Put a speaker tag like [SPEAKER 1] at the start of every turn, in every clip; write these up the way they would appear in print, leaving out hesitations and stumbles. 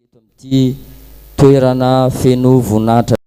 [SPEAKER 1] Eto amin'ity toerana feno voninahitra.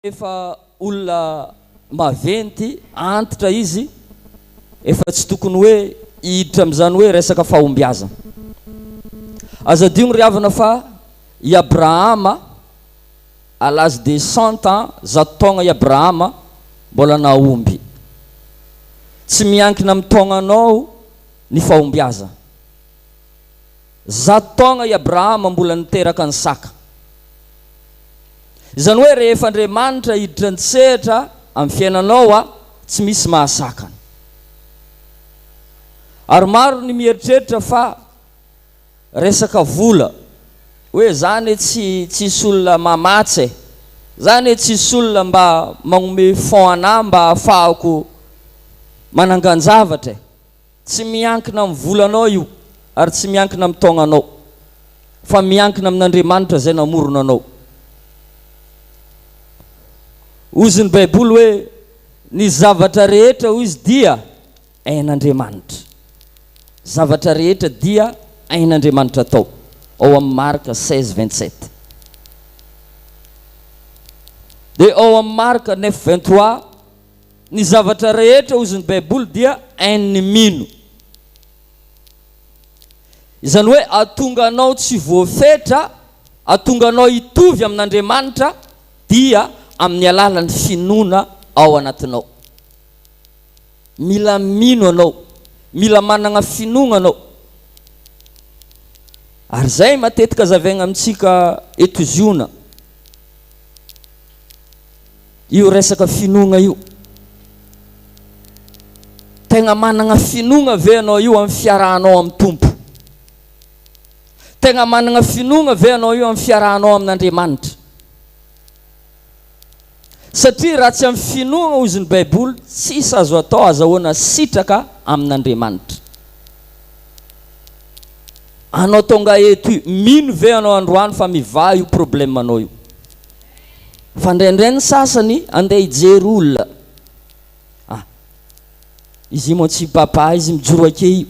[SPEAKER 1] Efa olona maventy, antitra izy, efa tsy tokony hoe hiditra amin'izany hoe resaka fahombiazana. Aza adino ry havana fa i Abrahama à l'âge de 100 ans, 100 taogna i Abrahama mbola nahomby. Tsy miankina amin'ny taognanao ny fahombiazana. 100 taogna i Abrahama mbola niteraka an'i Saka. Izany hoe rehefa Andriamanitra hiditra an-tsehatra amin'ny fiainanao a, tsy misy mahasakana. Ary maro ny mieritreritra fa resaka vola, hoe za anie tsy tsisy olona mamatsy e, za anie tsisy olona mba magnomey fonds anah mba ahafahako manangan-javatra e. Tsy miankina amin'ny volanao io ary tsy miankina amin'ny taognanao fa miankina amin'Andriamanitra izay namorona anao. Hozy ny Baiboly hoe ny zavatra rehetra hoy izy dia hain'Andriamanitra. Zavatra rehetra dia hain'Andriamanitra atao. Ao amin'ny Marka 16 27. Dia ao amin'ny Marka 9 23 Ny zavatra rehetra hozy ny baiboly dia hain'ny mino. Izany hoe ahatonga anao tsy voafetra, ahatonga anao hitovy amin'Andriamanitra dia amin'ny alalan'ny finoana ao anatinao. Mila mino anao, mila managna finoagna anao. Ary izay matetika azavaigna amintsika eto Ziona. Io resaka finoagna io. Tegna managna finoagna ve anao io amin'ny fiarahanao amin'ny Tompo? Tegna managna finoagna ve anao io amin'ny fiarahanao amin'Andriamanitra? Satria raha tsy amin'ny finoagna hozy ny Baiboly, tsisy azo atao azahoana sitraka amin'Andriamanitra. Anao tonga eto io, mino ve anao androany fa mivaha io problème-nao io? Fa ndraindray ny sasany andeha hijery olona. Ah, izy moa tsy papa, izy mijoro ake io.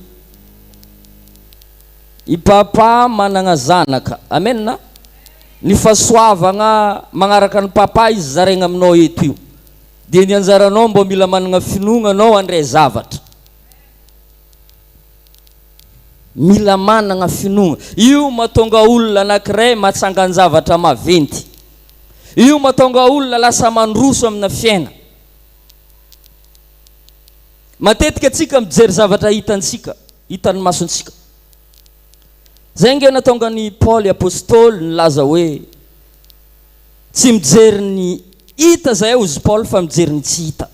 [SPEAKER 1] I papa managna zanaka. Amen. Ny fahasoavagna magnaraka an'i papa izy zaraigna aminao eto io. Dia ny anjaranao mbô mila managna finoagna anao handray zavatra. Mila managna finoagna. Io mahatonga olona anakiray mahatsangan-javatra maventy. Io mahatonga olona lasa mandroso amina fiaina. Matetika antsika mijery zavatra hitantsika, hitan'ny masontsika. Zay nge nahatonga an'i Paoly apostoly nilaza hoe. Tsy mijery ny hita zahay hozy Paoly fa mijery ny tsy hita.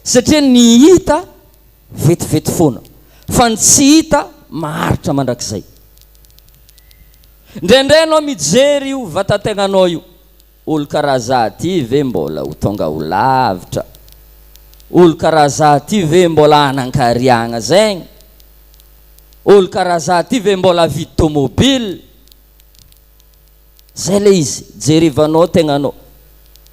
[SPEAKER 1] Satria ny hita vetivety foana fa ny tsy hita maharitra mandrakizay. Indraindray ianao mijery io vatategnanao io, olo karaha za ty ve mbola ho tonga ho lavitra, olo karaha za ty ve mbola hanan-kariagna zegny, olo karaha za ty ve mbola havidy tomobile. Zay le izy, jerevanao tegnanao.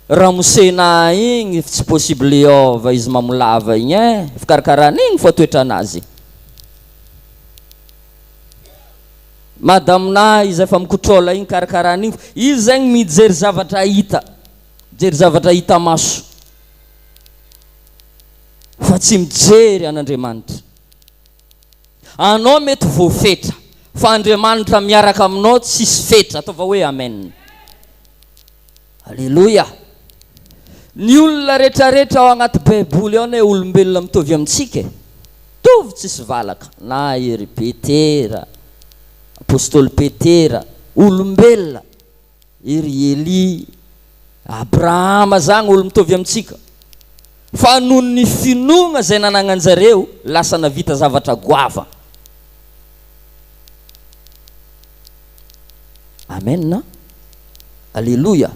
[SPEAKER 1] Ramose-na igny tsy possible hiôva izy mamolava igny eh, fikarakarana igny fô toetranazy. Madame-na izy efa mikotrôla igny karakarana igny, izy zegny mijery zavatra hita, mijery zavatra hita maso fa tsy mijery an'Andriamanitra. Anao mety voafetra fa Andriamanitra miaraka aminao tsisy fetra ataova hoe amen. Aleloia. Ny olona retraretra ao agnaty baiboly ao anie olombelona mitovy amintsika e. Mitovy tsisy valaka na i ry Petera, apostoly Petera, olombelona. Ery Elia, Abrahama zagny olo mitovy amintsika fa noho ny finoagna zay nanagnanjareo lasa navita zavatra goava. Amen. Aleloia.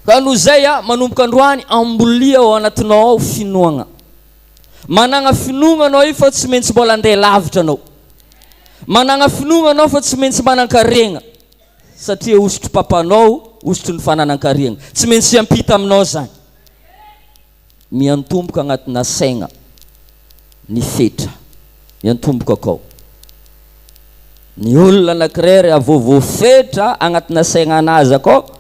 [SPEAKER 1] Ka noho zay a, manomboka androany ambolia ao anatinao ao finoagna. Managna finoagna anao io fa tsy maintsy mbola andeha lavitra anao. Managna finoagna anao fa tsy maintsy manan-karegna. Satria hosotry papanao hosotry ny fananan-kariagna. Tsy maintsy hiampita aminao zany. Miantomboka agnatina saigna ny fetra. Miantomboka akao. Ny olona anakiray raha vao voafetra agnatina saignanazy akao,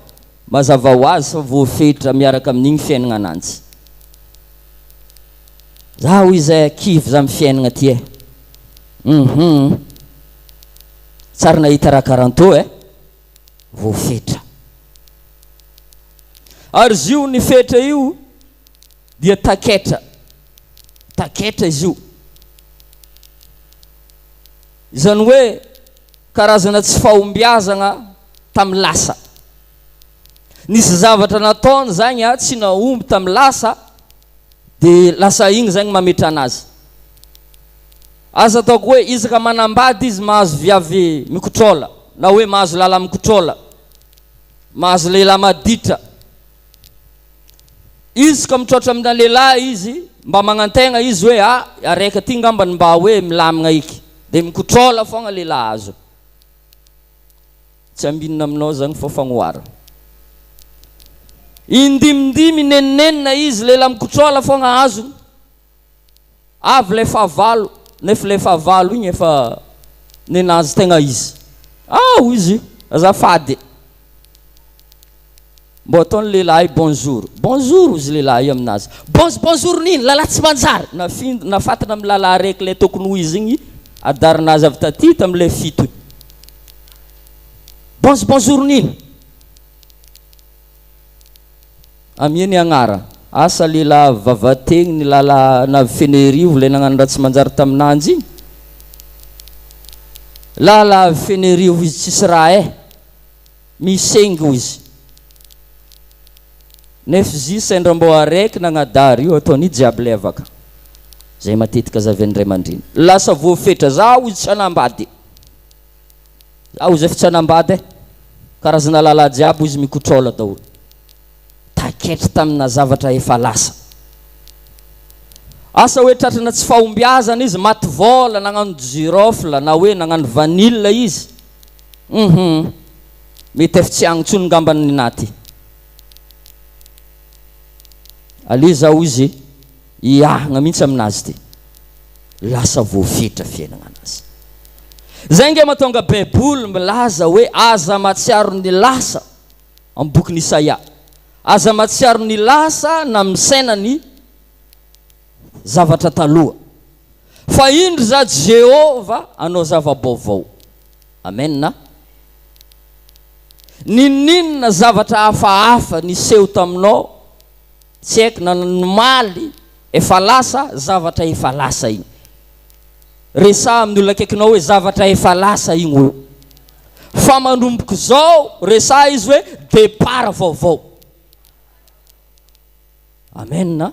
[SPEAKER 1] mazava ho azy fa voafetra miaraka amin'igny fiaignananjy. Za hoy izay kivy za amin'ny fiaignana ty e. Hum. Tsary nahita raha karanto eh! Voafetra. Ary izy io ny fetra io dia taketra. Taketra izy io. Izany hoe karazana tsy fahombiazana tamin'ny lasa. Nisy zavatra nataony zany a tsy nahomby tamin'ny lasa dia lasa igny zany mametra anazy. Aza ataoko hoe isaka manambady izy mahazo viavy mikotrôla na hoe mahazo lala mikotrôla, mahazo lehilahy maditra. Isaka mitraotra amina lehilahy izy mba magnantegna izy hoe ah araiky aty ngambany mba hoe milamigna eky dia mikotrôla fogna lehilahy azo. Tsy ambinina aminao zany fô fagnohara. Indimindimy inenina izy lehilahy mikotrôla fogna azony. Avy ilay fahavalo, nefa ilay fahavalo igny efa nenazy tegna izy. Ah hoy izy, azafady. Mbô ataon'ny lehilahy bonjour. Bonjour hozy lehilahy io aminazy. Bonj bonjour nino, lalahy tsy manjary. Nafind nafatina amin'ny lalahy araiky ilay tokony ho izy igny, adarinazy avy taty tamin'ilay fito igny. Bonj bonjour nino. Amia ny agnara. Asa lehilahy vavategny ny lala navy Fenerivo lay nagnano raha tsy manjary taminanjy igny? Lala avy Fenerivo izy tsisy raha eh! Misengy ozy. Nef zy sendra mbô araiky nagnadary io ataony jiaby levaka. Zay matetika zaven'ny ray aman-dreny. Lasa voafetra za ozy tsy hanambady. Za ozy efa tsy hanambady eh! Karazana lala jiaby ozy mikotrôla daholo. Taiketry tamina zavatra efa lasa. Asa hoe tratrana tsy fahombiazana izy, maty vôla, nagnano girofle na hoe nagnano vanille izy. Hum mety efa tsy agny intsony ngambany ny naty. Aleo za ozy hiahagna mihitsy aminazy ty. Lasa voafetra fiainagna anazy. Zay nge mahatonga baiboly milaza hoe aza mahatsiaro ny lasa amin'ny bokin'i Isaia. Aza mahatsiaro ny lasa na misaina ny zavatra taloha. Fa indro za Jehovah hanao zava-baovao. Amen a. N'inon'inona zavatra hafahafa niseho taminao, tsy haiko na nomaly, efa lasa, zavatra efa lasa iny. Resaha amin'ny olona akaikinao hoe zavatra efa lasa iny ô. Fa manomboka izao resaha izy hoe départ vaovao. Amen a!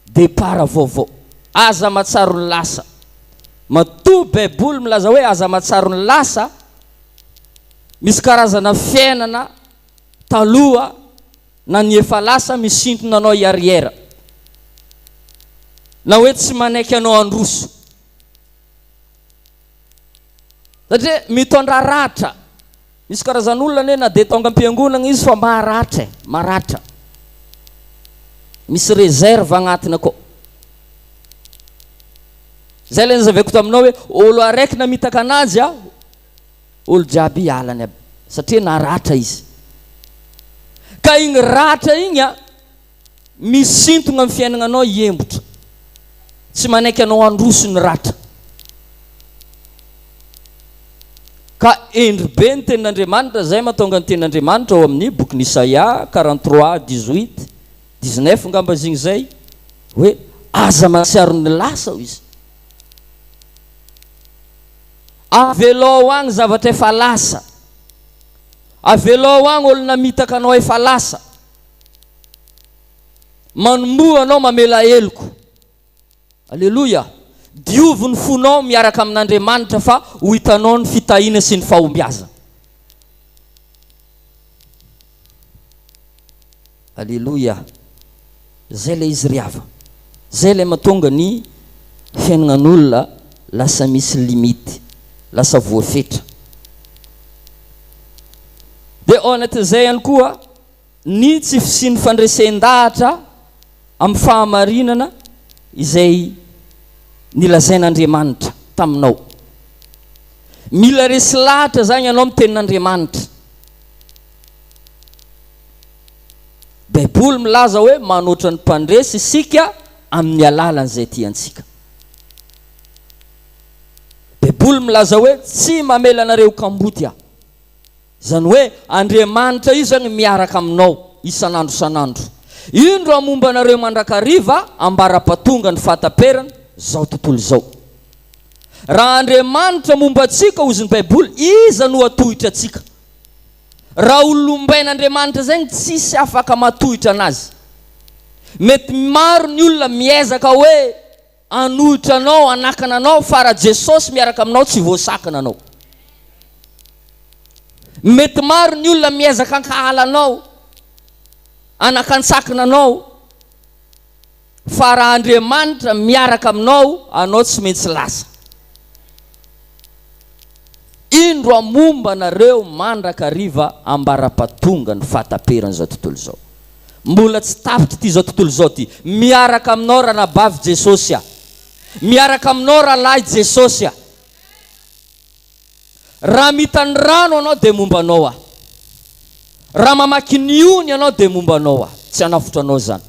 [SPEAKER 1] Départ vaovao. Aza mahatsiaro ny lasa. Matoa baiboly milaza hoe aza mahatsiaro ny lasa, misy karazana fiainana taloha na ny efa lasa misintona anao hiarrière. Na hoe tsy manaiky anao handroso. Satria mitondra ratra. Misy karazan'olona anie na dia tonga am-piangonana izy fa maratra e, maratra. Misy réserve agnatiny akao. Zay ilay nazavaiko taminao hoe olo araiky namitaka ananjy a, olo jiaby hialany aby satria naratra izy. Ka igny ratra igny a, Misintona ny fiainagnanao hiembotra. Tsy manaiky anao handroso ny ratra. Ka hendry be ny tenin'Andriamanitra, zay mahatonga ny tenin'Andriamanitra ao amin'ny bokin'i Isaia 43, 18, 19 ngamba izy igny zay, hoe aza mahatsiaro ny lasa hoy izy. Avelao agny zavatra efa lasa. Avelao agny olo namitaka anao efa lasa. Manomboha anao mamela heloka. Aleloia! Diovy ny fonao miaraka amin'Andriamanitra fa ho hitanao ny fitahiana sy ny fahombiazana. Aleloia! Zay ilay izy ry hava. Zay ilay mahatonga ny fiainan'olona lasa misy limite, lasa voafetra. Dia ao anatin'izay ihany koa ny tsy fisian'ny fandresen-dahatra amin'ny fahamarinana izay nilazain'Andriamanitra taminao. Mila resy lahatra izany ianao amin'ny tenin'Andriamanitra. Baiboly milaza hoe manoatra ny mpandresy isika amin'ny alalan'izay tia antsika. Baiboly milaza hoe tsy mamela anareo kamboty aho. Izany hoe Andriamanitra io izany miaraka aminao isan'andro isan'andro. Indro aho momba anareo mandrakariva ambara-patonga ny fahataperan izao tontolo izao. Raha Andriamanitra momba antsika hozy ny Baiboly, iza no hatohitra antsika? Raha olombain'Andriamanitra izay ny tsisy afaka matohitra anazy. Mety maro ny olona miezaka hoe hanohitra anao, hanakana anao, fa raha Jesosy miaraka aminao tsy voasakana anao. Mety maro ny olona miezaka hankahala anao, hanakantsakana anao, fa raha Andriamanitra miaraka aminao, anao tsy maintsy lasa. Indro aho momba anareo mandrakariva ambara-pahatonga ny fahataperan'izao tontolo izao. Mbola tsy tapitra ity izao tontolo izao ity. Miaraka aminao ranabavy Jesosy a. Miaraka aminao rahalahy Jesosy a. Raha mita ny rano anao dia momba anao aho. Raha mamaky ny ony ianao dia momba anao aho. Tsy hanafotra anao izany.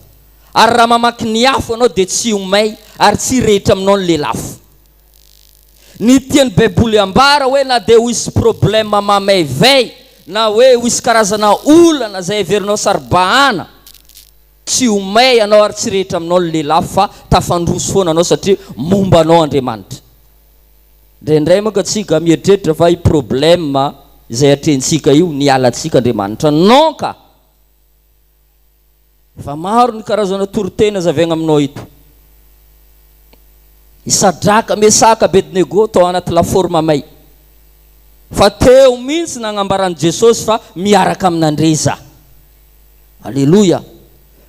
[SPEAKER 1] Ary raha mamaky ny afo ianao dia tsy ho may ary tsy hirehitra aminao ny lelafo. Ny tian'ny baiboly ambara hoe na dia ho hisy problème mamaivay na hoe ho hisy karazana olana izay heverinao saro-bahana, tsy ho may ianao ary tsy rehitra aminao ny lelafo fa tafandroso foana anao satria momba anao Andriamanitra. Indraindray manko antsika mieritreritra fa io problème izay atrehintsika io niala antsika Andriamanitra. Non ka! Efa maro ny karazana toriteny azavaigna aminao eto. I Sadraka, Mesaka, Abednego tao anaty lafaoro mamay. Fa teo mihitsy nagnambaran'i Jesosy fa miaraka amin'Andre za. Aleloia.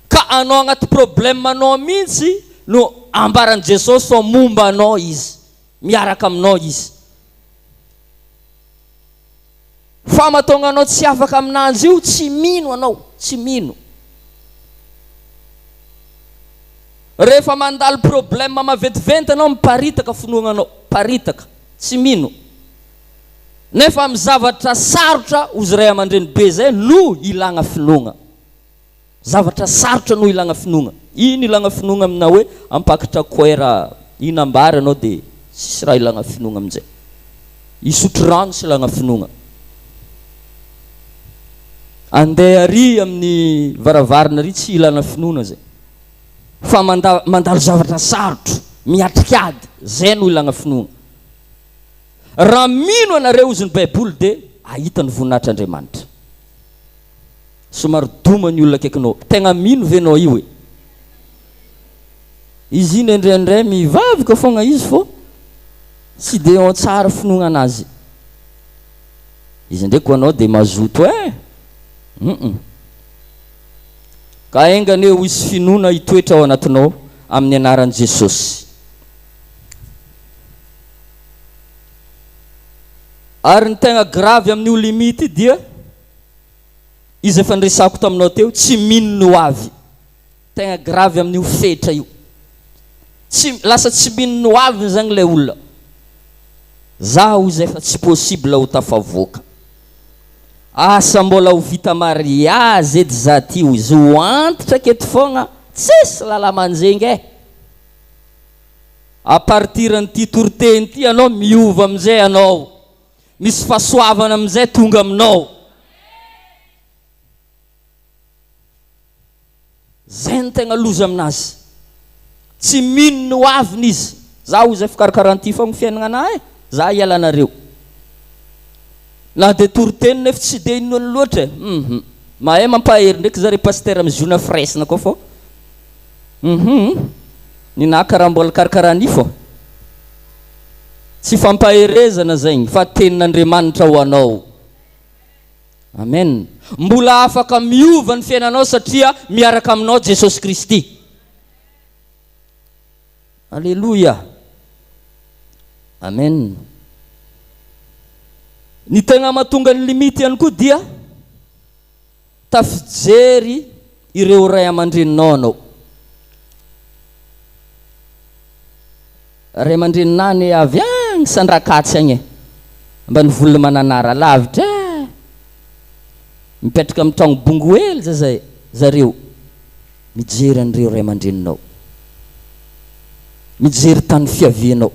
[SPEAKER 1] Ka anao agnaty problème anao mihitsy no ambaran'i Jesosy fa momba anao Izy. Miaraka aminao Izy. Fa mahatonga anao tsy afaka aminanjy io, tsy mino anao, tsy mino. Rehefa mandalo problème maventiventy anao, miparitaka finoagnanao, paritaka, tsy mino. Nefa amin'ny zavatra sarotra, hozy ray aman-dreny be zay no ilagna finoagna. Zavatra sarotra no ilagna finoagna. Ino ilagna finoagna amina hoe ampakatra koera hihinam-bary anao dia tsisy raha ilagna finoagna aminjay. Hisotro rano tsy ilagna finoagna. Andeha ary amin'ny varavarana ary tsy ilana finoana zay. Fa manda mandalo zavatra sarotra, miatrika ady, zay no ilagna finoagna. Raha mino anareo hozy ny baiboly dia. hahita ny voninahitr'Andriamanitra. Somary doma ny olona akaikinao. Tegna mino ve nao io e? Izy iny indraindray mivavaka fogna izy fô tsy de ao tsara finoagna anazy. Izy ndraiky ho anao de mazoto eh! Hum. Ka enga anie ho hisy finoana hitoetra ao anatinao amin'ny anaran'i Jesosy. Ary ny tegna grave amin'io limite io dia izy efa niresahako taminao teo, tsy mino ny ho avy. Tegna grave amin'io fetra io. Tsy, lasa tsy mino ny ho aviny zagny ilay olona. Za hozy efa tsy possible ho tafavoaka. Asa mbola ho vita mariazy edy za ty hozy, ho antitra aketo fogna, tsisy lala-manjengy eh! À partir an'ity toriteny ity ianao miova amin'izay ianao. Misy fahasoavana amin'izay tonga aminao. Zay no tegna loza aminazy. Tsy mino ny ho aviny izy. Za hoy zay fikarakaran'ity fogna fiaignana anah e. Za hiala anareo. Na de toriteny nefa tsy de inoany loatra e. Hum. Mahay mampahery ndraiky zare pasitera miziona firaisana koa fô. Hum. Ninahy karaha mbola karakaran'io fô. Tsy fampaherezana zegny fa tenin'Andriamanitra ho anao. Amen. Mbola afaka miova ny fiainanao satria miaraka aminao Jesosy Kristy. Aleloia. Amen. Ny tegna mahatonga ny limite ihany koa dia Tafijery ireo ray aman-dreninao anao. Ray aman-dreninah anie avy agny Sandrakatsy agny e. Ambanivolon'i Mananara, lavitra eh. Mipetraka amin'ny tragno bongo hely zazay zareo. Mijery an'ireo ray aman-dreninao. Mijery tany fiavianao.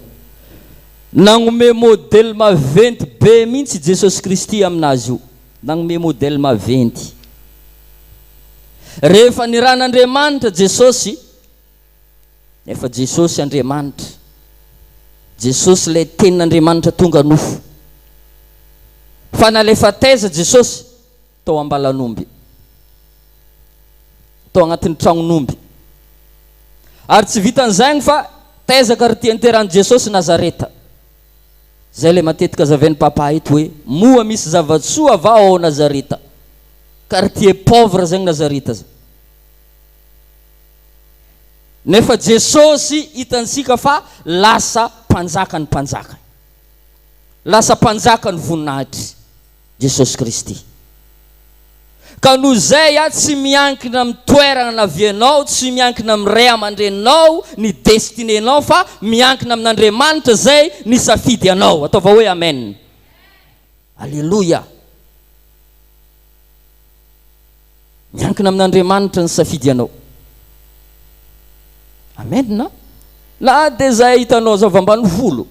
[SPEAKER 1] Nagnome modely maventy be mihitsy i Jesosy Kristy aminazy io. Nagnome modèle maventy. Rehefa niran'Andriamanitra Jesosy, nefa Jesosy Andriamanitra. Jesosy ilay tenin'Andriamanitra tonga nofo. Fa nalefa taiza Jesosy? Tao ambalan'omby. Tao agnatin'ny tragnon'omby. Ary tsy vitan'izagny fa taiza quartier niteran'i Jesosy? Nazareta. Zay le matetika azavain'i papa eto hoe moa misy zava-tsoa va ao Nazareta? Quartier pauvre zegny Nazareta zay. Nefa Jesosy hitantsika fa lasa mpanjakan'ny mpanjaka. Lasa mpanjakan'ny voninahitry. Jesosy Kristy. Ka noho izay a, tsy miankina amin'ny toerana navianao, tsy miankina amin'ny ray aman-dreninao ny destinée-nao fa miankina amin'Andriamanitra izay nisafidy anao. Ataova hoe Amen. Aleloia. Miankina amin'Andriamanitra ny safidy anao. Amen. Na dia izay hitanao zava-ambanivolo.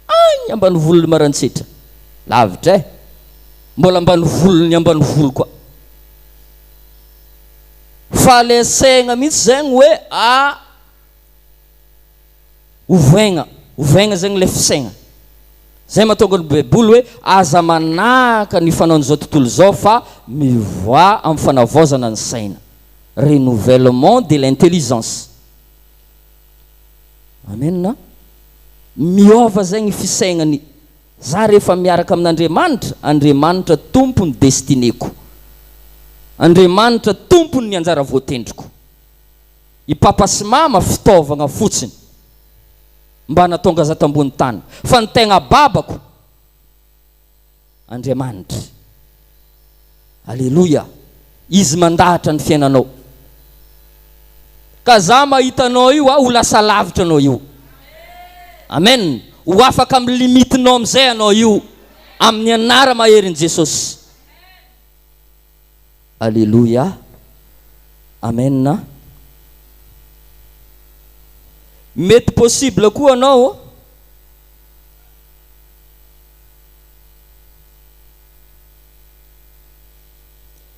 [SPEAKER 1] Any ambanivolon'i Maroantsetra. Lavitra eh. Mbola ambanivolon'ny ambanivolo koa. Fa le saigna mihitsy zegny hoe a ovaigna, ovaigna zegny le fisaigna. Zay mahatonga ny baiboly hoe aza manahaka ny fanaon'izao tontolo izao fa mivoaha amin'ny fanavaozana ny saina. Renouvellement de l'intelligence. Amen a! Miova zay ny fisaignany za rehefa miaraka amin'Andriamanitra, Andriamanitra tompony destinée-ko. Andriamanitra tompony ny anjara voatendriko. I papa sy mama fitaovagna fotsiny mba natonga za tambony tany fa ny tegna babako Andriamanitra. Aleloia! Izy mandahatra ny fiainanao. Ka za mahita anao io aho ho lasa lavitra anao io. Amen! Ho afaka amin'ny limite-nao amin'izay anao io amin'ny anara-maherin'i Jesosy. Aleloia! Amen! Mety possible koa anao.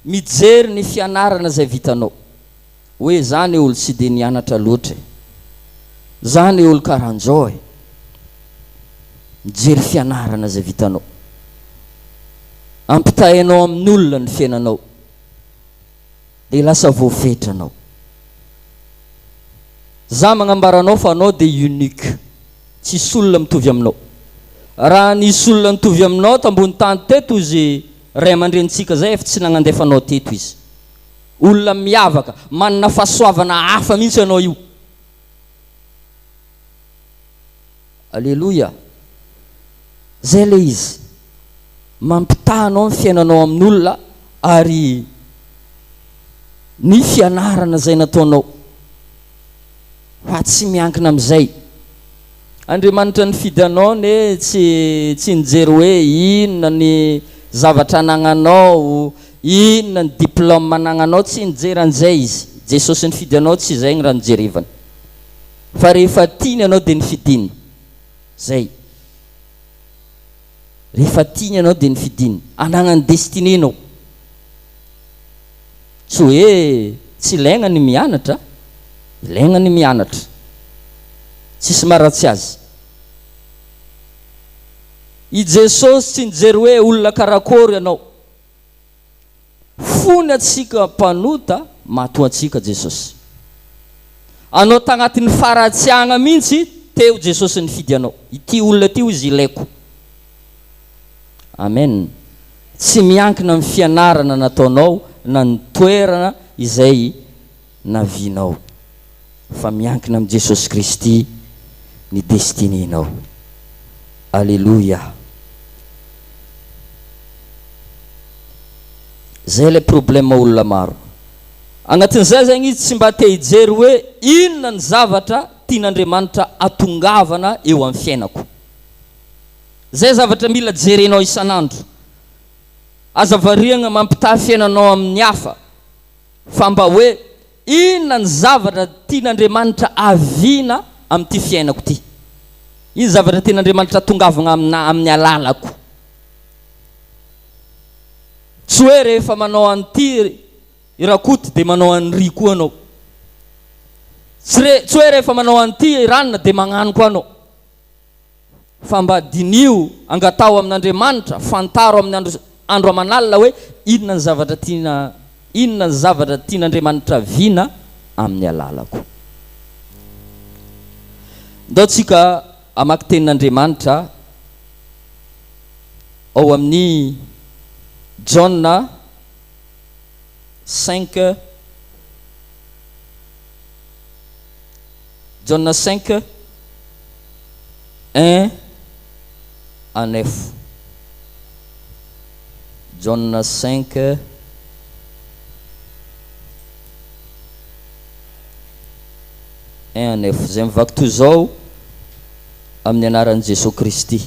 [SPEAKER 1] Mijery ny fianarana izay vitanao. Hoe za ne olo tsy de nianatra loatra e. Za ne olo karanzao e. Mijery fianarana izay vitanao. Ampitahainao amin'olona ny fiainanao dia lasa voafetra anao. Za magnambara anao fa anao dia unique. Tsisy olona mitovy aminao. Raha nisy olona nitovy aminao tambony tany teto izy ray aman-drenintsika zay efa tsy nagnandefa anao teto izy. Olona miavaka, manana fahasoavana hafa mihitsy anao io. Aleloia! Zay le izy. Mampitaha anao ny fiainanao amin'olona ary ny fianarana izay nataonao. Fa tsy miankina amin'izay. Andriamanitra nifidy anao anie tsy tsy nijery hoe inona ny zavatra anagnanao, inona ny diplôme anagnanao, tsy nijery an'izay Izy. Jesosy nifidy anao tsy izay ny raha nojerevany. Fa rehefa tiany ianao dia nifidiny. Zay. Rehefa tiany ianao dia nifidiny. Anagnany destinée ianao. Tsy hoe tsy ilaigna ny mianatra, ilaigna ny mianatra. Tsisy maharatsy azy. I Jesosy tsy nijery hoe olona karakôry ianao. Fony antsika mpanota, maty ho antsika Jesosy. Anao tagnatin'ny faharatsiagna mihitsy teo Jesosy nifidy anao. Ity olona ity hoy izy ilaiko. Amen. Tsy miankina amin'ny fianarana nataonao na ny toerana izay navianao fa miankina amin'i Jesosy Kristy ny destinée-nao. Aleloia. Zay ilay problème olona maro. Agnatin'izay zegny izy tsy mba te hijery hoe inona ny zavatra tian'Andriamanitra atongavana eo amin'ny fiainako. Zay zavatra mila jerenao isan'andro. Aza variagna mampitaha fiainanao amin'ny hafa fa mba hoe inona ny zavatra tian'Andriamanitra aviana amin'ity fiainako ity. Ino zavatra tian'Andriamanitra atongavagna amina amin'ny alalako. Tsy hoe rehefa manao an'ity i Rakoto dia manao an'iry koa anao. Tsy re tsy hoe rehefa manao an'ity i Ranona dia magnano koa anao. Fa mba diniho, angataho amin'Andriamanitra, fantaro amin'ny andro andro aman'alina hoe inona ny zavatra tiana inona ny zavatra tian'Andriamanitra vina amin'ny alalako. Ndao tsika hamaky tenin'Andriamanitra ao amin'ny Jaona cinq Jaona cinq, un à neuf. Jaona cinq, un à neuf. Izay mivaky toy izao amin'ny anaran'i Jesoa Kristy.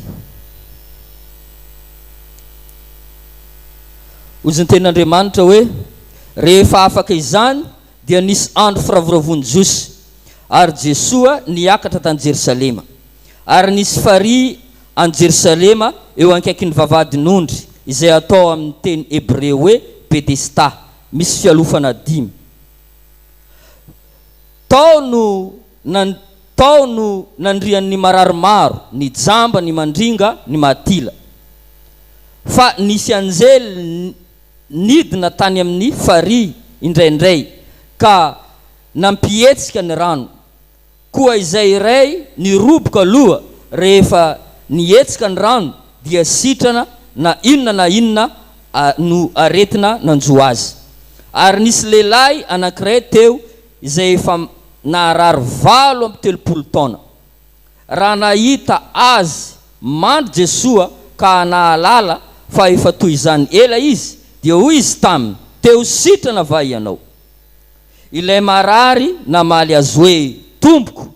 [SPEAKER 1] Hoy ny tenin'Andriamanitra hoe, Rehefa afaka izany dia nisy andro firavoravoan'ny Jiosy, ary Jesoa niakatra tany Jerosalema. Ary nisy farihy any Jerosalema eo ankaikin'ny vavahadin'ondry, izay atao amin'ny teny hebreo hoe Betesda, misy fialofana dimy. Tao no nan tao no nandrian'ny marary maro, ny jamba, ny mandringa, ny mahatila. Fa nisy anjely nidina tany amin'ny farihy indraindray ka nampihetsika ny rano. Koa izay iray niroboka aloha rehefa nihetsika ny rano dia sitrana na inona na inona no aretina nanjo azy. Ary nisy lehilahy anankiray teo izay efa naharary 38 taona. Raha nahita azy mandry Jesoa ka nahalala fa efa toy izany ela izy, dia hoy Izy taminy, Te ho sitrana va ianao? Ilay marary namaly Azy hoe, Tompoko,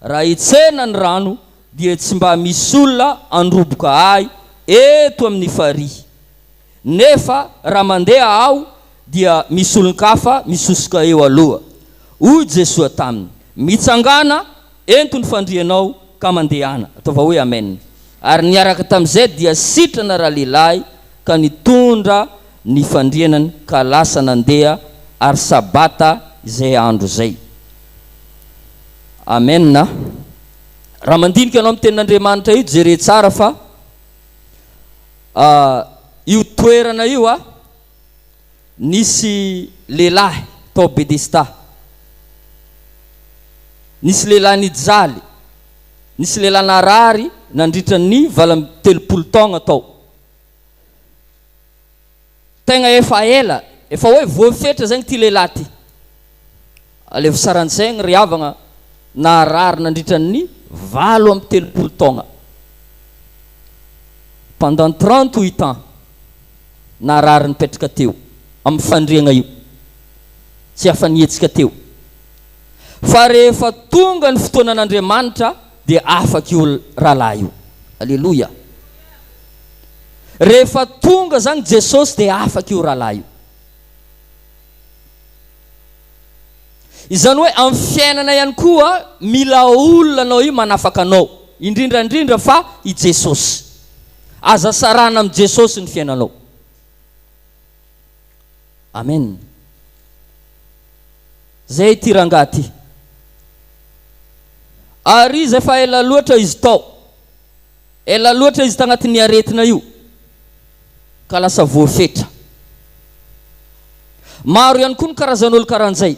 [SPEAKER 1] raha hitsena ny rano, dia tsy mba misy olona handroboka ahy eto amin'ny farihy. Nefa raha mandeha aho dia misy olon-kafa misosoka eo aloha. Hoy Jesoa taminy, Mitsangàna, ento ny fandrianao ka mandehana. Ataova hoe Amen. Ary niaraka tamin'izay dia sitrana ralehilahy ka nitondra ny fandrianany ka lasa nandeha ary Sabata izay andro izay. Amen. Raha mandinika anao amin'ny tenin'Andriamanitra io jere tsara fa. io toerana io a, nisy lehilahy tao Bedesta. Nisy lehilahy nijaly, nisy lehilahy narary nandritra ny 38 taogna tao. Tegna efa ela, efa hoe voafetra zegny ty lehilahy ty. Alevo saran-tsaigny ry havagna, naharary nandritra ny 38 taogna. Pendant 38 ans, narary nipetraka teo amin'ny fandriagna io. Tsy afa-nihetsika teo. Fa rehefa tonga ny fotoanan'Andriamanitra dia afaka io rahalahy io. Aleloia. Rehefa tonga zany Jesosy dia afaka io rahalahy io. Izany hoe amin'ny fiainana ihany koa mila olona anao io manafaka anao, indrindra indrindra fa i Jesosy. Aza sarahana amin'i Jesosy ny fiainanao. Amen. Zay ity rangahy ity. Ary izy efa ela loatra izy tao. Ela loatra izy tagnatin'ny aretina io ka lasa voafetra. Maro ihany koa ny karazan'olo karan'izay.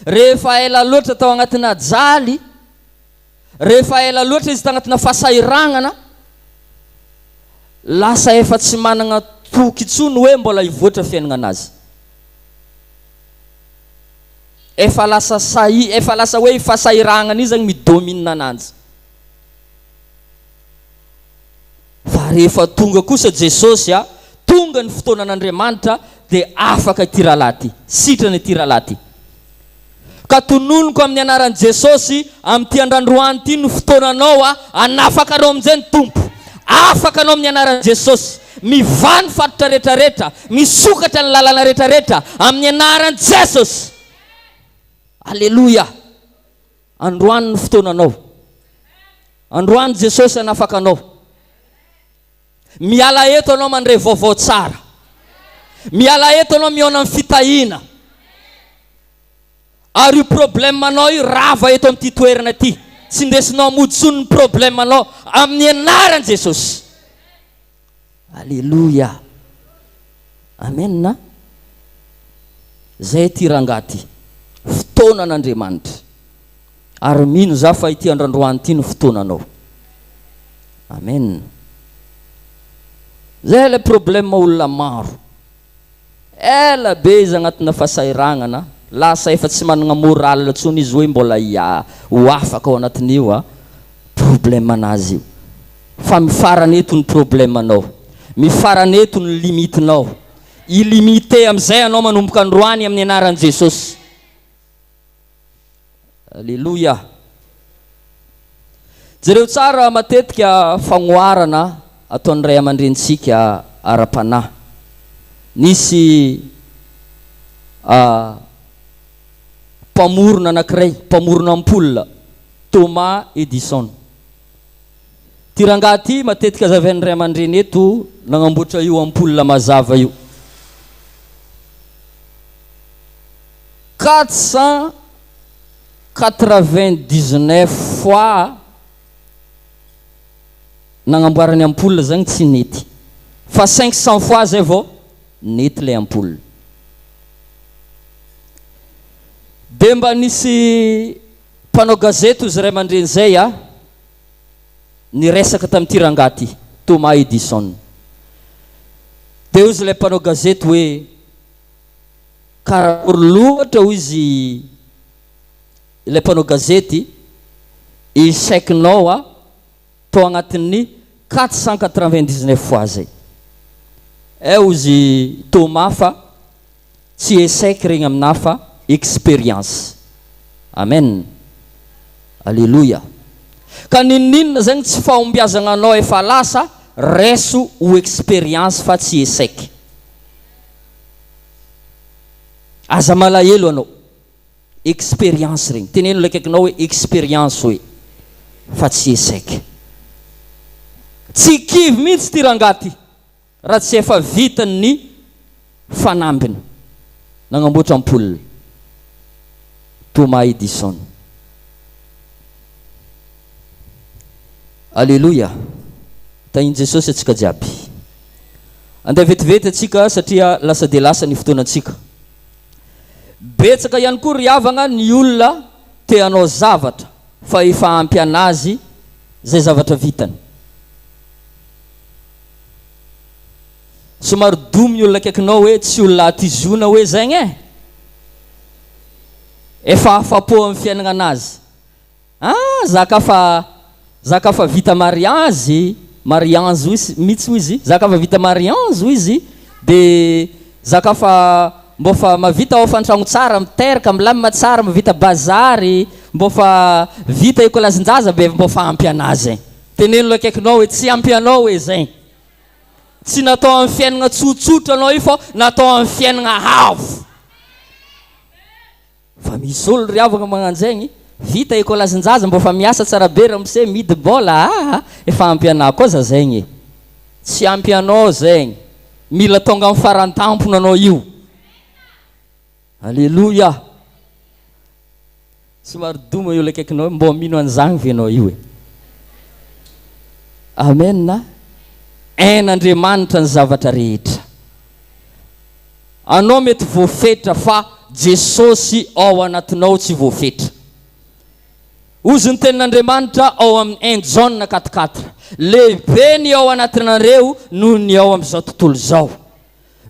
[SPEAKER 1] Rehefa ela loatra tao agnatina jaly, rehefa ela loatra izy tagnatina fasahiragnana, lasa efa tsy managna toky intsony hoe mbola hivoatra fiaignananazy. Efa lasa sahi, efa lasa hoe fasahiragnana io zagny mi-domine ananjy. Fa rehefa tonga kosa Jesosy a, tonga ny fotoanan'Andriamanitra dia afaka ity rahalahy ity, sitrana ity rahalahy ity. Ka tononiko amin'ny anaran'i Jesosy amin'ity andrandroany ity no fotoananao a, hanafaka anao amin'izay ny Tompo. Afaka anao amin'ny anaran'i Jesosy. Mivaha ny faritra rehetrarehetra, misokatra ny lalana rehetrarehetra amin'ny anaran'i Jesosy. Aleloia. Androany ny fotoananao. Androany Jesosy hanafaka anao. Miala eto anao mandre vaovao tsara. Miala eto anao mihaona amin'ny fitahiana. Ary io problème anao io rava eto amin'ity toerana ity. Tsy ndesinao mody intsony ny problème anao amin'ny anaran'i Jesosy. Aleloia. Amen. Zay ity rangahy ty. Fotoanan'Andriamanitra. Ary mino za fa ity andrandroany ity no fotoananao. Amen. Zay ilay problème olona maro. Ela be izy agnatina fahasahiranana, lasa efa tsy managna moral intsony izy hoe mbola ho afaka ao anatin'io a problème anazy io. Fa mifarana eto ny problème anao, mifarana eto ny limite nao, illimité amizay anao manomboka androany amin'ny anaran'i Jesosy. Aleloia. Jereo tsara matetika fagnoharana ataon'ny ray aman-drenintsika ara-panahy. Nisy mpamorona anankiray, mpamorona ampoule, Thomas Edison. Ity rangahy ity matetika azavain'ny ray aman-dreny eto nagnamboatra io ampoule mazava io. 499 fois nagnamboarany ampoule zagny tsy nety fa 500 fois zay vao nety le ampoule. De mba nisy mpanao gazety ozy ray aman-dreny zay a niresaka tamin'ity rangahy ty, Thomas Edison. De ozy ilay mpanao gazety hoe Karakory loatra hoy izy ilay mpanao gazety, échec-nao a tao agnatin'ny 499 fois zay. Eh hozy Thomas fa tsy échec regny aminah fa expérience. Amen. Aleloia. Ka n'inon'inona zegny tsy fahombiazagnanao efa lasa, raiso ho expérience fa tsy échec. Aza malahelo anao. Expérience regny. Teneno ilay akaikinao hoe expérience hoe fa tsy échec. Tsy kivy mihitsy ity rangahy ty raha tsy efa vitany ny fanambiny nagnamboatra ampoule. Thomas Edison. Aleloia. Tahin'i Jesosy antsika jiaby. Andeha vetivety antsika satria lasa dia lasa ny fotoanantsika. Betsaka ihany koa ry havagna ny olona te hanao zavatra fa efa ampy anazy zay zavatra vitany. Somary domy ny olona akaikinao hoe tsy olona atizona hoe zaigny eh! Efa afapo amin'ny fiainagna anazy. Ah za ka fa za ka fa vita mariazy, marianzy hoy mitsy hoy izy, za ka fa vita marianzy hoy izy de za ka fa mbô fa mavita hofan-tragno tsara, miteraka, milamina tsara, mavita bazary, mbô fa vita ekolazin-jaza be mbô fa ampy anazy e. Teneno le akaikinao hoe tsy ampy anao hoe zay. Tsy natao amin'ny fiainagna tsotsotra anao io fa natao amin'ny fiainagna avo. Fa misy olo ry havagna magnanjegny, vita ekolazin-jaza mbô fa miasa tsara be ramose, midi-bôla aa, efa ampy anah koa za zegny e. Tsy ampy anao zegny, mila tônga amin'ny faran-tampony anao io. Aleloia! Somary doma io le akaikinao io, mbô mino an'izagny ve anao io e? Amen a! Hain'Andriamanitra ny zavatra rehetra. Anao mety voafetra fa Jesosy ao anatinao tsy voafetra. Hozy ny tenin'Andriamanitra ao amin'ny un Jaona quatre quatre, Lehibe ny ao anatinareo noho ny ao amin'izao tontolo izao.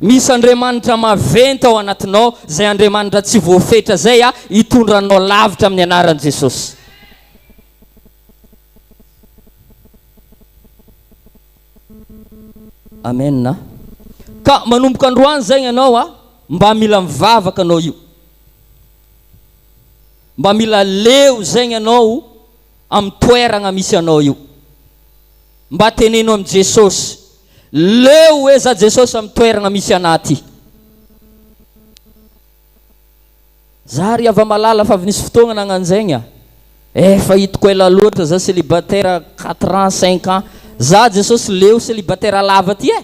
[SPEAKER 1] Misy Andriamanitra maventy ao anatinao, izay Andriamanitra tsy voafetra izay hitondra anao lavitra amin'ny anaran'i Jesosy. Amen a. Ka manomboka androany zegny ianao a, mba mila mivavaka anao io. Mba mila leo zegny ianao amin'ny toeragna misy anao io. Mba teneno amin'i Jesosy, leo hoe za Jesosy amin'ny toeragna misy anah ty. Za ry hava-malala fa avy nisy fotoagna nagnanjegny a! Efa hitako ela loatra za célibataire quatre ans cinq ans za Jesosy leo célibataire lava ty e!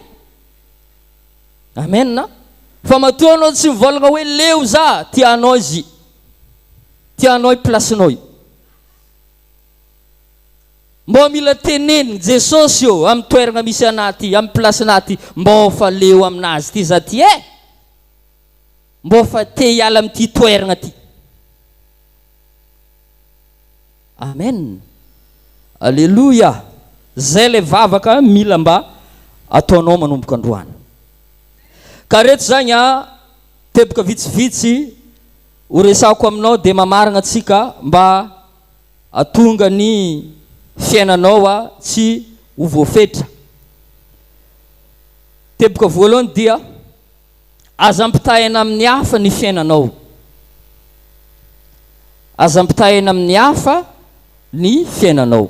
[SPEAKER 1] Amen a! Fa matoa anao tsy mivôlagna hoe leo za, tianao izy, tianao i place-nao io. Mbô mila tenenigny Jesosy ô amin'ny toeragna misy anah ty, amin'ny place-nah ty, mbô fa leo aminazy ty za ty e! Mbô fa te hiala amin'ity toeragna ty. Amen. Aleloia. Zay le vavaka mila mba ataonao manomboka androany. Ka reto zagny a, teboka vitsivitsy ho resahako aminao dia mamaragna antsika mba atonga ny fiainanao a tsy ho voafetra. Teboka voalohany dia. Aza ampitahaina amin'ny hafa ny fiainanao. Aza ampitahaina amin'ny hafa ny fiainanao.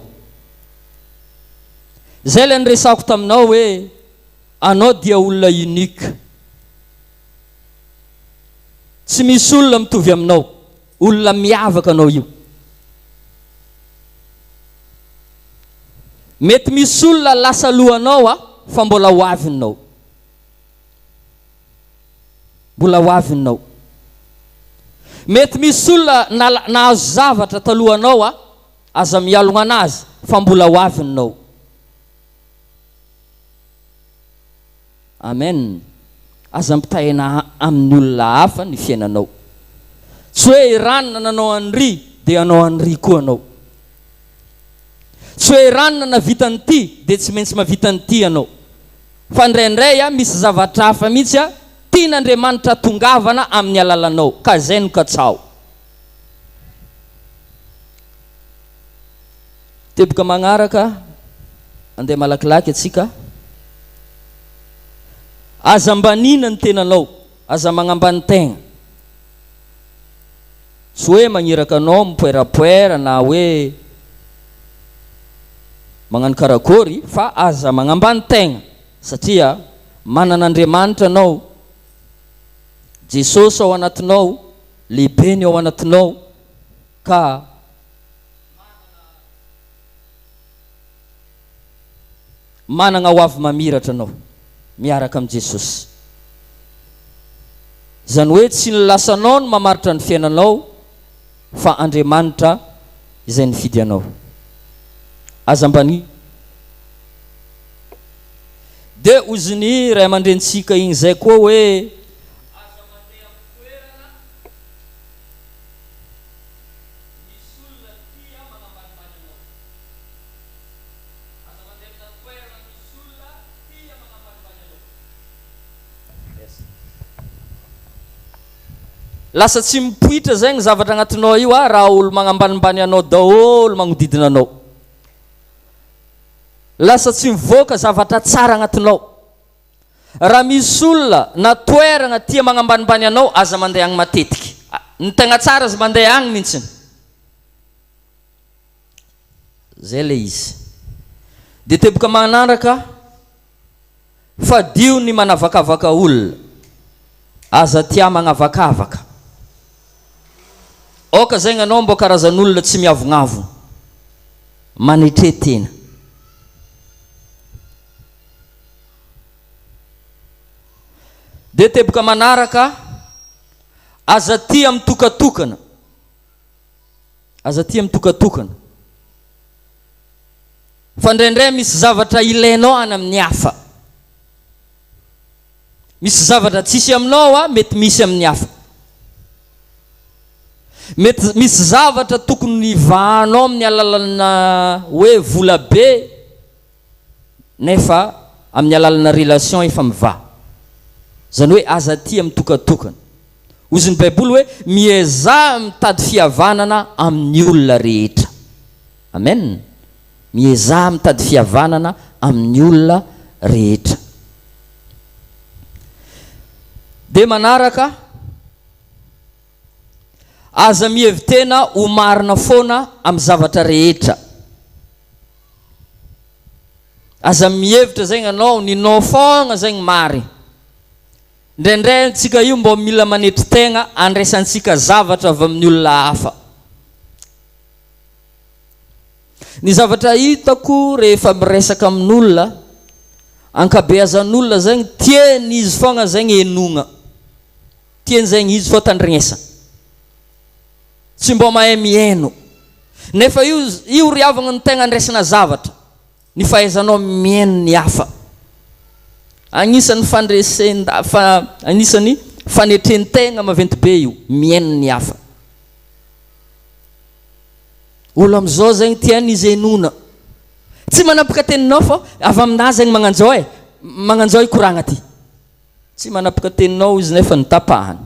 [SPEAKER 1] Izay ilay niresahako taminao hoe anao dia olona unique. Tsy misy olona mitovy aminao. Olona miavaka anao io. Mety misy olona lasa alohanao fa mbola ho avinao. Mbola ho avy ny nao. Mety misy olona nahazo zavatra talohanao a, aza mialogna anazy fa mbola ho avy ny nao. Amen. Aza ampitahaina amin'ny olona hafa ny fiainanao. Tsy hoe i ranona nanao an'ry dia hanao an'ry koa anao. Tsy hoe i ranona nahavita an'ity dia tsy maintsy mahavita an'ity ianao. Fa indraindray a misy zavatra hafa mihitsy a tian'Andriamanitra atongavana amin'ny alalanao ka zay no katsaho. Teboka magnaraka, andeha malakilaky atsika. Aza ambanina ny tenanao, aza magnambany tegna. Tsy hoe magniraka anao mipoerapoera na hoe magnano karakôry fa aza magnambany tegna satria manana Andriamanitra anao, Jesosy ao anatinao, lehibe ny ao anatinao ka manana ho avy mamiratra anao miaraka amin'i Jesosy. Izany hoe tsy ny lasanao no mamaritra ny fiainanao fa Andriamanitra izay nifidy anao. Aza mba ny. Dia hozy ny ray aman-drenintsika igny zay koa hoe, Aza mandeha amin'ny toerana misy olona tia magnambanimbany anao. Aza mandeha amina toerana misy olona tia magnambanimbany anao. Merci. Lasa tsy mipoitra zay ny zavatra agnatinao io ah raha olo magnambanimbany anao daholo magnodidina anao. Lasa tsy mivoaka zavatra tsara agnatinao. Raha misy olona na toeragna tia magnambanimbany anao aza mandeha agny matetiky. Ny tegna tsara aza mandeha agny mintsiny. Zay le izy. De teboka manaraka, fadio ny manavakavaka olona. Aza tia magnavakavaka. Aoka zegny anao mbô karazan'olona tsy miavognavogno. Manetre tena. Dia teboka manaraka, aza tia mitokatokana. Aza tia mitokatokana. Fa indraindray misy zavatra ilainao any amin'ny hafa. Misy zavatra tsisy aminao a, mety misy amin'ny hafa. Mety misy zavatra tokony hivahanao amin'ny alalana hoe vola be nefa amin'ny alalana relation efa mivaha. Izany hoe aza tia mitokatokana. Hozy ny baiboly hoe miezaha mitady fihavanana amin'ny olona rehetra. Amen. Miezaha mitady fihavanana amin'ny olona rehetra. Dia manaraka, aza mihevi-tena ho marina foana amin'ny zavatra rehetra. Aza mihevitra zegny anao, ninao foagna zegny marigny. Indraindray antsika io mbô mila manetry tegna andraisantsika zavatra avy amin'ny olona hafa. Ny zavatra hitako rehefa miresaka amin'olona, ankabeazan'olona zegny tiany izy foagna zegny henogna, tiany zegny izy fô tandrignesa, tsy mbô mahay mihaino, nefa io io ry havagna no tegna andraisana zavatra, ny fahaizanao mihaino ny hafa, agnisan'ny fandresen-da- fa agnisan'ny fanetren-tegna maventy be io, mihaino ny hafa. Olo amizao zegny tian izy henoina. Tsy manapaka teninao fa avy aminah zegny magnanjao e, magnanjao hikoragna ty. Tsy manapaka teninao izy nefa notapahany.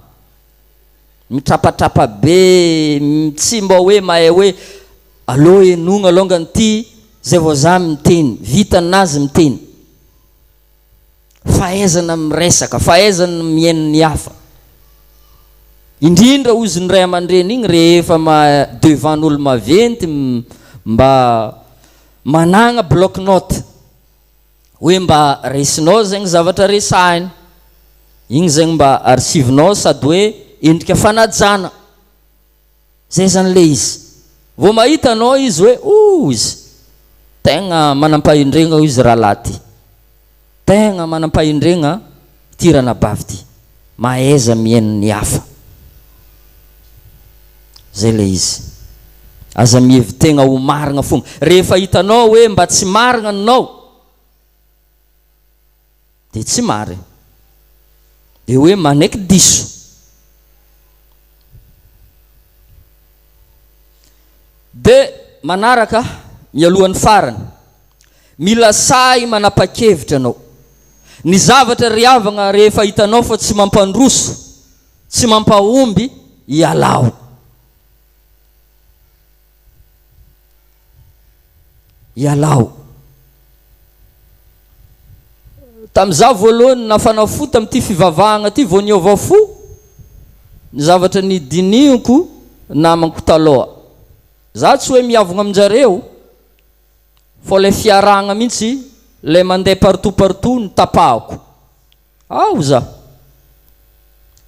[SPEAKER 1] Mitrapatrapa be, tsy mba hoe mahay hoe aleo henoina alongany ty zay vao za miteny, vita nazy miteny. Fahaizana miresaka, fahaizana mihaino ny hafa. Indrindra hozy ny ray aman-dreny igny rehefa ma devant n'olo maventy mba managna bloc note hoe mba raisinao zegny zavatra resahiny, igny zegny mba archive-nao sady hoe endrika fanajana. Zay zany le izy. Vao mahita anao izy hoe oh izy tegna manam-pahendregna hoy izy rahalahy ty. Tegna manam-pahendregna ity ranabavy ty. Mahaiza mihaino ny hafa. Zay le izy. Aza mihevi-tegna ho marigna fogna. Rehefa hitanao hoe mba tsy marigna anao dia tsy marigna. Dia hoe manaiky diso. Dia manaraka, mialohan'ny farany, mila sahy manapa-kevitra ianao. Ny zavatra ry havagna rehefa hitanao fa tsy mampandroso, tsy mampahomby, ialao. Ialao. Tamin'izaho voalohany nafana fo tamin'ity fivavahagna ty vao niova fo ny zavatra nidinihiko namako taloha. Za tsy hoe miavogna amin-jareo fô le fiarahagna mihitsy le mandeha partout partout no tapahako. Ao za.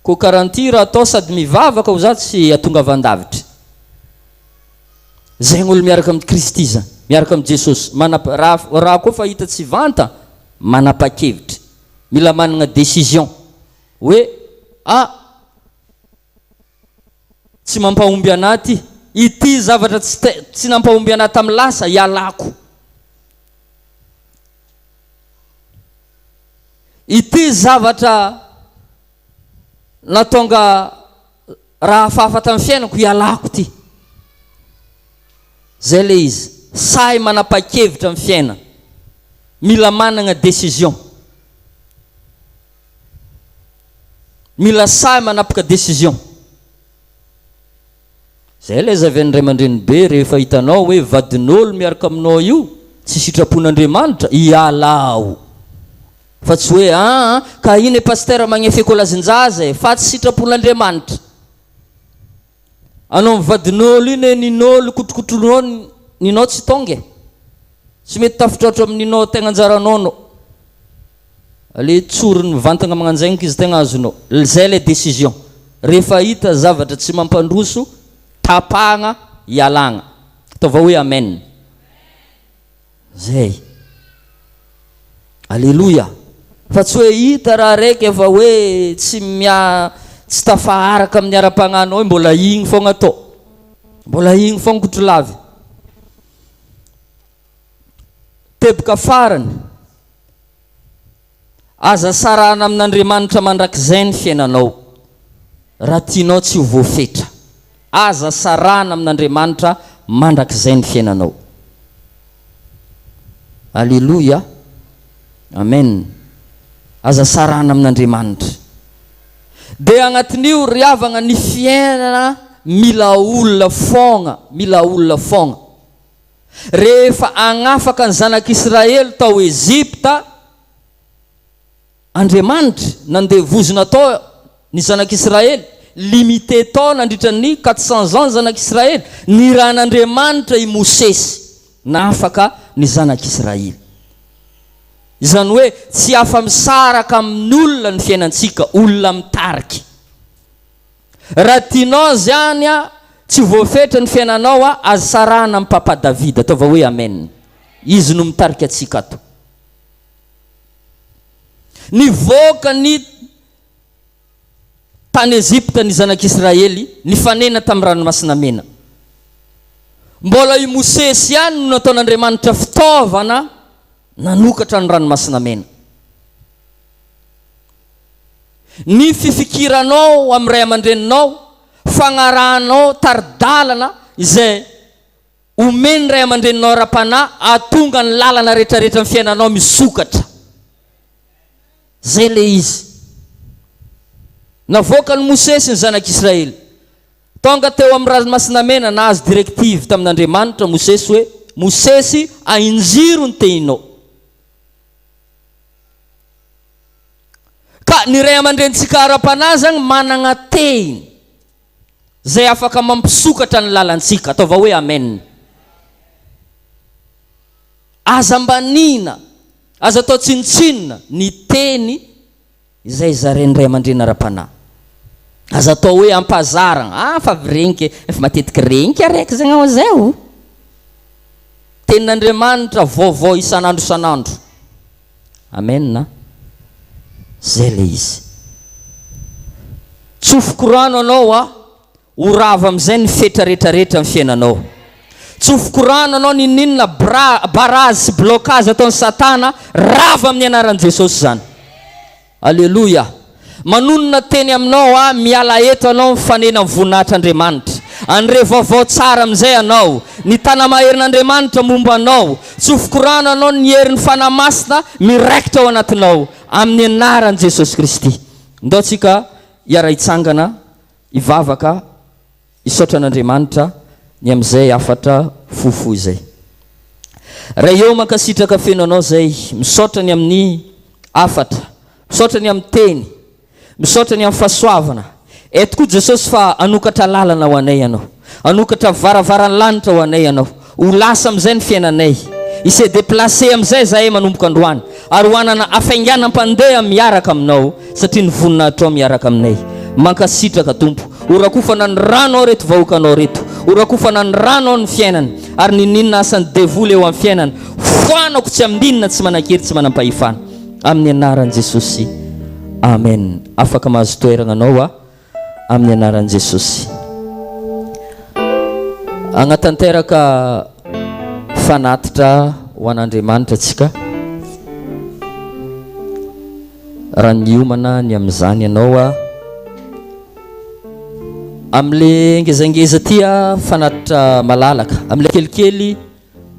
[SPEAKER 1] Ko karanty raha atao sady mivavaka ho za tsy atongavan-davitry. Zegny olo miaraka amin'i Kristy zany, miaraka amin'i Jesosy. Manap raha raha koa fa hita tsy vanta, manapa-kevitry. Mila managna décision hoe ah! Tsy mampahomby anah ty. Ity zavatra tsy te tsy nampahomby anah tamin'ny lasa, ialako. Ity zavatra nahatonga raha hafahafa tamin'ny fiainako hialako ity. Zay le izy, sahy manapa-kevitra amin'ny fiainana. Mila managna décision. Mila sahy manapaka décision. Zay ilay zavain'ny ray aman-dreny be rehefa hitanao hoe vadin'ol miaraka aminao io tsy sitrapon'Andriamanitra, ialao. Fa tsy hoe aa ka iny e pasteur magnefa ekolazin-jaza e, fa tsy sitrapon'Andriamanitra. Anao mivadin'ol iny e nin'ol kotrokotronao ninao tsy tonga e. Tsy mety tafitraotra amin'inao tegna anjaranao no. Le tsoriny mivantagna magnanjaigny izy tegna azonao. Lzay le décision. Rehefa hita zavatra tsy mampandroso, tapahagna, ialagna. Ataova hoe amen. Zay. Aleloia. Fa tsy hoe hita raha raiky efa hoe tsy mia tsy tafaharaka amin'ny ara-pagnahinao mbola igny fogna atao. Mbola igny fogna kotrolavy. Teboka farany, Aza sarahana amin'Andriamanitra mandrakizay ny fiainanao, raha tianao tsy ho voafetra. Aza sarahana amin'Andriamanitra mandrakizay ny fiainanao. Aleloia. Amen. Aza sarahana amin'Andriamanitra. Dia agnatin'io ry havagna ny fiainana mila olona foagna, mila olona foagna. Rehefa hagnafaka ny zanak'Israely tao Egypta Andriamanitra, nandevozina tao ny zanak'Israely, limité tao nandritra ny 400 ans ny zanak'Israely, nirahan'Andriamanitra i Mosesy nahafaka ny zanak'Israely. Izany hoe tsy afa-misaraka amin'olona ny fiainantsika, olona mitarika. Raha tianao zany a, tsy voafetra ny fiainanao a, aza sarahana amin'i Papa David, ataova hoe Amen. Izy no mitarika antsika ato. Nivoaka ny tany Egypta ny zanak'Israely, nifanena tamin'ny ranomasina mena. Mbola i Mosesy ihany no nataon'Andriamanitra fitaovana nanokatra ny ranomasina mena. Ny fifikiranao amin'ny ray aman-dreninao, fagnarahanao tari-dalana izay omen'ny ray aman-dreninao ara-panahy hahatonga ny lalana rehetrarehetra amin'ny fiainanao misokatra. Zay ilay izy. Navoakan'i Mosesy ny zanak'Israely. Tonga teo amin'ny Ranomasina Mena, nahazo directive tamin'Andriamanitra Mosesy hoe, Mosesy, ahinjiro ny tehinao. Ka ny ray aman-drenintsika ara-panahy zany managna tehiny zay afaka mampisokatra ny lalantsika. Ataova hoe amen. Aza ambaniana, aza atao tsinontsinona ny teny izay zarain'ny ray aman-dreny ara-panahy. Aza atao hoe ampazaragna, ah fa avy regniky e, efa matetiky regniky araiky zegny ao zay o. Tenin'Andriamanitra vaovao isan'andro isan'andro. Amen a! Zay le izy. Tsofiko rano anao a, ho rava amizay ny fetra retraretra ny fiainanao. Tsofiko rano anao ninoninona bra, barazy sy blocage ataon'i satana, rava amin'ny anaran'i Jesosy zany. Aleloia! Manonona teny aminao aho, miala eto anao mifanena amin'ny voninahitr'Andriamanitra. Andre vaovao tsara amin'izay anao. Ny tana-maherin'Andriamanitra momba anao. Tsofiko rano anao ny herin'ny Fanahy Masina miraikitra ao anatinao. Amin'ny anaran'i Jesosy Kristy. Ndao tsika hiara-hitsangana hivavaka. Hisaotra an'Andriamanitra ny amin'izay hafatra fohifohy izay. Ray ô mankasitraka feno Anao izay, misaotra ny amin'ny hafatra, misaotra ny amin'ny teny, misaotra ny amin'ny fahasoavana. Eto koa Jesosy fa hanokatra lalana ho anay Ianao, hanokatra varavaran'ny lanitra ho anay Ianao. Ho lasa amin'izay ny fiainanay. Hi se déplacer amin'izay izahay manomboka androany ary ho hanana hafainganam-pandeha miaraka Aminao satria ny voninahitrao miaraka aminay. Mankasitraka Tompo. Ho rakofana ny ranao reto vahoakanao reto. Ho rakofana ny ranao ny fiainany ary ninoninona asan'ny devoly eo amin'ny fiainany foanako tsy amin'inona tsy manan-kery tsy manam-pahefana. Amin'ny anaran'i Jesosy. Amen. Afaka mahazo toerana anao aho. Amin'ny anaran'i Jesosy. Hagnatanteraka fanatitra ho an'Andriamanitra tsika. Raha niomana ny amin'izany ianao a. Amin'le ngezangeza ty a, fanatitra malalaka. Amin'le kelikely,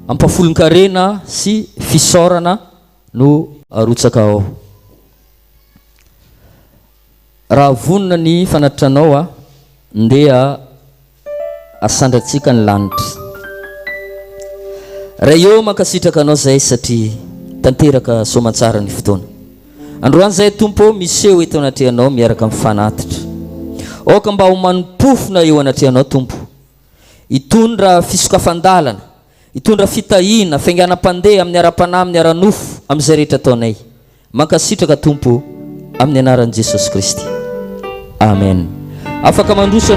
[SPEAKER 1] ampafolon-karena sy fisaorana no arotsaka ao. Raha vonona ny fanatitranao a, ndeha asandratsika ny lanitra. Ray ô mankasitraka anao zahay satria tanteraka soamantsara ny fotoana. Androany zahay Tompo ô miseho eto anatrehanao miaraka amin'ny fanatitra. Aoka mba ho manim-pofona eo anatrehanao Tompo. Hitondra fisokafan-dalana, hitondra fitahiana, fiainganam-pandeha amin'ny ara-panahy amin'ny ara-nofo amin'izay rehetra ataonay. Mankasitraka Tompo amin'ny anaran'i Jesosy Kristy. Amen. Afaka mandroso.